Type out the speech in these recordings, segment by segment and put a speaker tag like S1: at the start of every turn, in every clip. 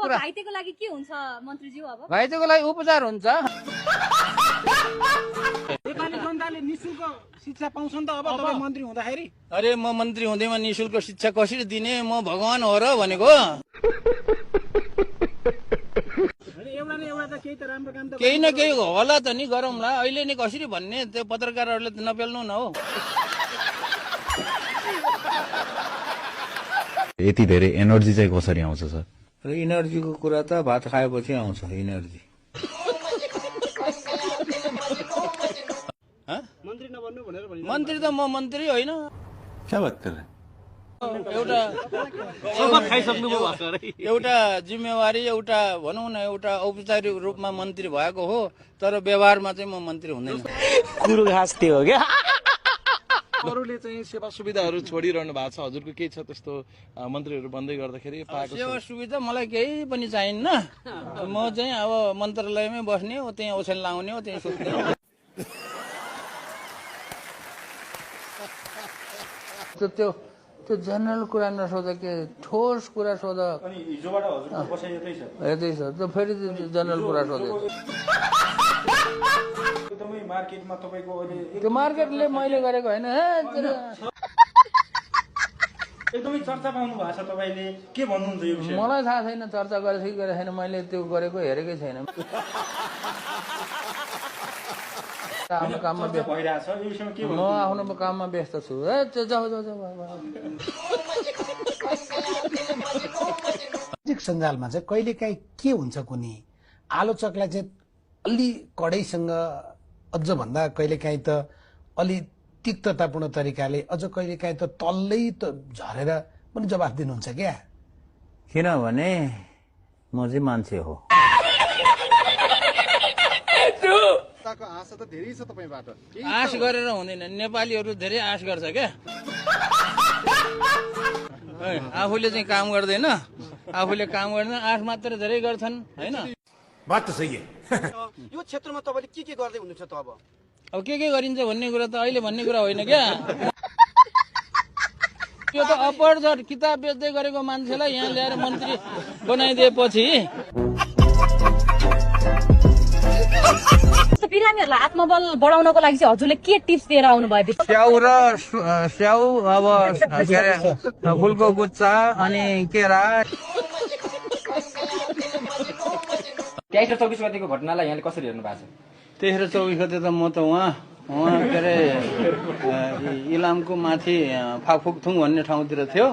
S1: कुरा
S2: घाइतेको लागि के हुन्छ मन्त्रीज्यू? अब
S1: घाइतेको लागि उपचार हुन्छ।
S3: नेपाली जनताले निशुल्क शिक्षा पाउँछन् त अब तपाईँ मन्त्री हुँदाखेरि?
S1: अरे म मन्त्री हुँदैमा निशुल्क शिक्षा कसरी दिने? म भगवान हो र भनेको?
S3: एउटा न एउटा त केही त राम्रो काम त
S1: केही न केही होला त नि, गरौँला। अहिले नि कसरी भन्ने, त्यो पत्रकारहरूले त नपेल्नु न हो।
S4: यति धेरै एनर्जी चाहिँ कसरी आउँछ सर?
S1: र इनर्जीको कुरा त भात खाएपछि आउँछ इनर्जी।
S3: मन्त्री नबन्नु भनेर भनिन्छ।
S1: मन्त्री त म मन्त्री होइन।
S4: क्या बात कर रहे हैं?
S1: एउटा जिम्मेवारी, एउटा भनौँ न, एउटा औपचारिक रूपमा मन्त्री भएको हो, तर व्यवहारमा चाहिँ म मन्त्री हुँदैन।
S5: कुरो घाँस त्यो हो क्या।
S6: अरूले चाहिँ सेवा सुविधाहरू छोडिरहनु भएको छ, हजुरको केही छ त्यस्तो मन्त्रीहरू बन्दै गर्दाखेरि पाएको?
S1: सेवा सुविधा मलाई केही पनि चाहिन्न। म चाहिँ अब मन्त्रालयमै बस्ने हो, त्यहीँ ओछ्यान लाउने हो, त्यहीँ सुत्ने हो। त्यो जनरल कुरा नसोध, के ठोस कुरा सोध। यतै छ त, फेरि जनरल कुरा सोधे। त्यो मार्केटले मैले गरेको होइन।
S3: एकदमै चर्चा पाउनु भएको छ तपाईँले, के भन्नुहुन्छ यो विषय?
S1: मलाई थाहा छैन चर्चा गरेको कि गरेको छैन, मैले त्यो गरेको हेरेकै छैन। आफ्नो काममा व्यस्त
S3: भइरहेछ यो विषयमा के
S1: म आफ्नो काममा व्यस्त छु। जाऊ
S7: सामाजिक सञ्जालमा चाहिँ कहिलेकाहीँ के हुन्छ कुनै आलोचकलाई चाहिँ अलि कडाइसँग, अझ भन्दा कहिलेकाहीँ त अलि तिक्ततापूर्ण तरिकाले, अझ कहिलेकाहीँ त तल्लै त झरेर पनि जवाफ दिनुहुन्छ क्या?
S1: किनभने म चाहिँ मान्छे हो।
S6: आशा त धेरै छ तपाईँबाट।
S1: आश गरेर हुँदैन, नेपालीहरू धेरै आश गर्छ क्या। आफूले चाहिँ काम गर्दैन, आफूले काम गर्दैन, आश मात्र धेरै गर्छन् होइन।
S7: बात त सही है।
S3: यो क्षेत्रमा तपाईँले के गर्दै हुनुहुन्छ त?
S1: अब के गरिन्छ भन्ने कुरा त अहिले भन्ने कुरा होइन क्या। त्यो त अपरझट किताब बेच्दै गरेको मान्छेलाई यहाँ ल्याएर मन्त्री बनाइदिएपछि
S2: बिरामीहरूलाई आत्मबल बढाउनको लागि चाहिँ हजुरले के टिप्स दिएर आउनु भयो?
S1: स्याउ, अब के अरे फुलको गुच्चा अनि केरा।
S5: 23 र 24 गतिको घटनालाई यहाँले कसरी हेर्नु भएको छ?
S1: 23 र 24 गते त म त उहाँ के अरे इलामको माथि फाकफुकथुङ भन्ने ठाउँतिर थियो।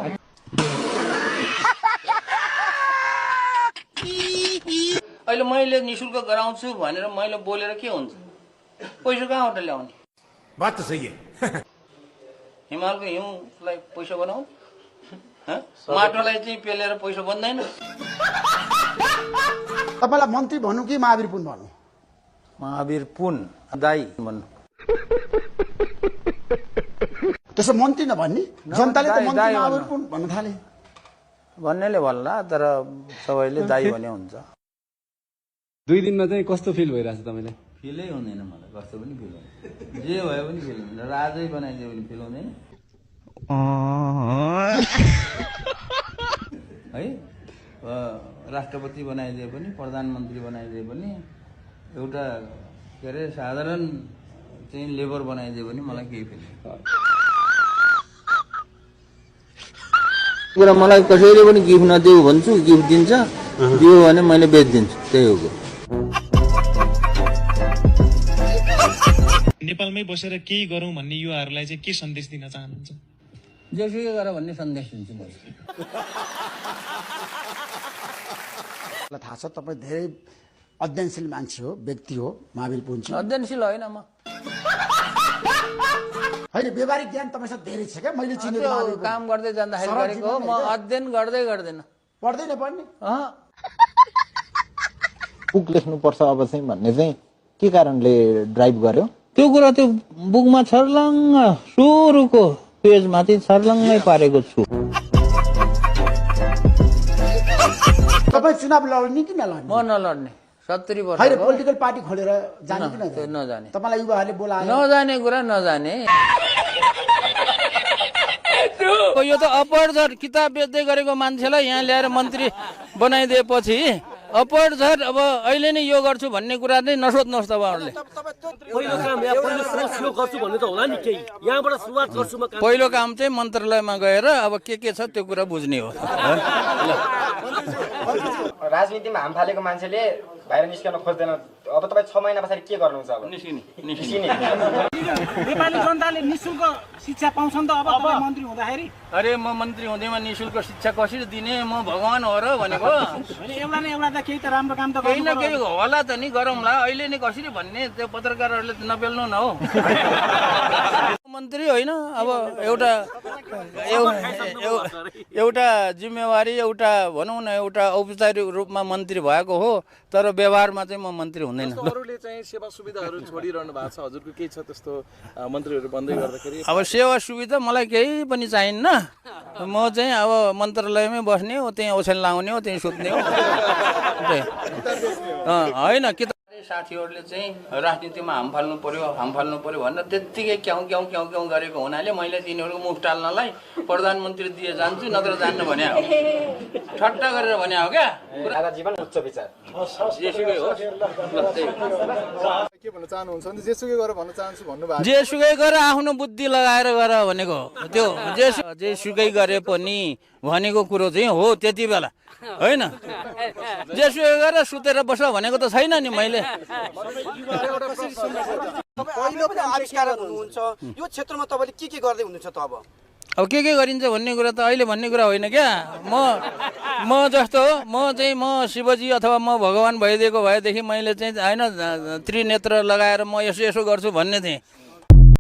S1: अहिले मैले निशुल्क गराउँछु भनेर मैले बोलेर के हुन्छ? पैसा कहाँबाट ल्याउने?
S7: बात त सही है।
S1: हिमालको हिउँलाई पैसा बनाऊ, माटोलाई चाहिँ पेलेर पैसा बन्दैन।
S7: तपाईँलाई मन्त्री भनौँ कि महावीर पुन भनौँ?
S1: महावीर पुन दाई भन्नु।
S7: त्यसो मन्त्री नभन्ने, जनताले त मन्त्री
S1: दाई
S7: महावीर पुन भन्न थाले।
S1: भन्नेले भन्ला, तर सबैले दाई भने हुन्छ।
S8: 2 दिनमा चाहिँ कस्तो फिल भइरहेछ तपाईँलाई?
S1: फिलै हुँदैन मलाई, कस्तो पनि फिल हुँदैन। जे भए पनि फिल हुँदैन। राजै बनाइदियो भने फिल हुँदैन है। राष्ट्रपति बनाइदिए पनि, प्रधानमन्त्री बनाइदिए पनि, एउटा के अरे साधारण चाहिँ लेबर बनाइदियो भने मलाई केही फिल कुरा। मलाई कसैले पनि गिफ्ट नदेऊ भन्छु, गिफ्ट दिन्छ, दियो भने मैले बेचिदिन्छु, त्यही हो।
S9: नेपालमै बसेर केही गरौँ भन्ने युवाहरूलाई चाहिँ के सन्देश दिन चाहनुहुन्छ?
S1: जेसुकै गर भन्ने सन्देश दिन्छु मैले।
S7: थाहा छ तपाईँ धेरै अध्ययनशील मान्छे हो, व्यक्ति हो महावीर पुन।
S1: अध्ययनशील होइन म,
S7: होइन व्यावहारिक ज्ञान तपाईँसँग धेरै छ क्या? मैले चिनेको
S1: काम गर्दै जाँदाखेरि गरेको हो, म अध्ययन गर्दैन।
S7: पढ्दैन पढ्ने?
S5: बुक लेख्नुपर्छ अब चाहिँ भन्ने चाहिँ के कारणले ड्राइभ गर्यो?
S1: त्यो कुरा त्यो बुकमा छर्लङ्ग सुरुको पेजमाथि छर्लङ्गै पारेको छु।
S7: तपाईँ चुनाव लड्ने कि नलड्ने?
S1: म नलड्ने। 70 वर्ष
S7: होइन, पोलिटिकल पार्टी खोलेर जाने कि
S1: नजाने?
S7: तपाईँलाई युवाहरूले बोलायो?
S1: नजाने कुरा नजाने। यो त अपहर झट किताब बेच्दै गरेको मान्छेलाई यहाँ ल्याएर मन्त्री बनाइदिएपछि अपहर झट अब अहिले नै यो गर्छु भन्ने कुरा नै नसोध्नुहोस् तपाईँहरूले पहिलो काम चाहिँ मन्त्रालयमा गएर अब के छ त्यो कुरा बुझ्ने हो
S10: राजनीतिमा हाम फालेको मान्छेले बाहिर निस्कन खोज्दैन अब तपाईँ 6 महिना पछाडि के गर्नुहुन्छ अब निस्किने
S3: नेपाली जनताले निशुल्क शिक्षा पाउँछन् त अब तपाईँ मन्त्री हुँदाखेरि
S1: अरे म मन्त्री हुँदैमा निशुल्क शिक्षा कसरी दिने म भगवान हो र भनेको
S3: एउटा न एउटा त केही त राम्रो काम त
S1: केही न केही होला त नि गरौँला अहिले नै कसरी भन्ने त्यो पत्रकारहरूले नबेल्नु न हो मन्त्री होइन अब एउटा जिम्मेवारी एउटा भनौँ न एउटा औपचारिक रूपमा मन्त्री भएको हो तर व्यवहारमा चाहिँ म मन्त्री हुँदैन
S6: अरूले चाहिँ सेवा सुविधाहरू छोडिरहनु भएको छ हजुरको केही छ त्यस्तो मन्त्रीहरू बन्दै गर्दाखेरि
S1: अब सेवा सुविधा मलाई केही पनि चाहिन्न म चाहिँ अब मन्त्रालयमै बस्ने हो त्यहीँ ओछ्यान लाउने हो त्यहीँ सुत्ने हो होइन कि साथीहरूले चाहिँ राजनीतिमा हाम फाल्नु पर्यो भनेर त्यत्तिकै क्याउ गरेको हुनाले मैले तिनीहरूको मुख टाल्नलाई प्रधानमन्त्री दिए जान्छु नत्र जान्न भने हो ठट्टा गरेर भने हो क्या
S10: आधा जीवन उच्च विचार
S1: जेसुकै हो
S11: के भन्न चाहनुहुन्छ भने जेसुकै गरेर भन्न चाहन्छु भन्नुभएको
S1: जेसुकै गरेर आफ्नो बुद्धि लगाएर गर भनेको त्यो जेसुकै गरे पनि भनेको कुरो चाहिँ हो त्यति बेला होइन जेसुकै गरेर सुतेर बस भनेको त छैन नि मैले
S3: पहिलो पनि आविष्कारक हुनुहुन्छ यो क्षेत्रमा तपाईँले के गर्दै हुनुहुन्छ त
S1: अब के गरिन्छ भन्ने कुरा त अहिले भन्ने कुरा होइन क्या म जस्तो म शिवजी अथवा म भगवान भइदिएको भएदेखि मैले चाहिँ होइन त्रिनेत्र लगाएर म यसो गर्छु भन्ने थिएँ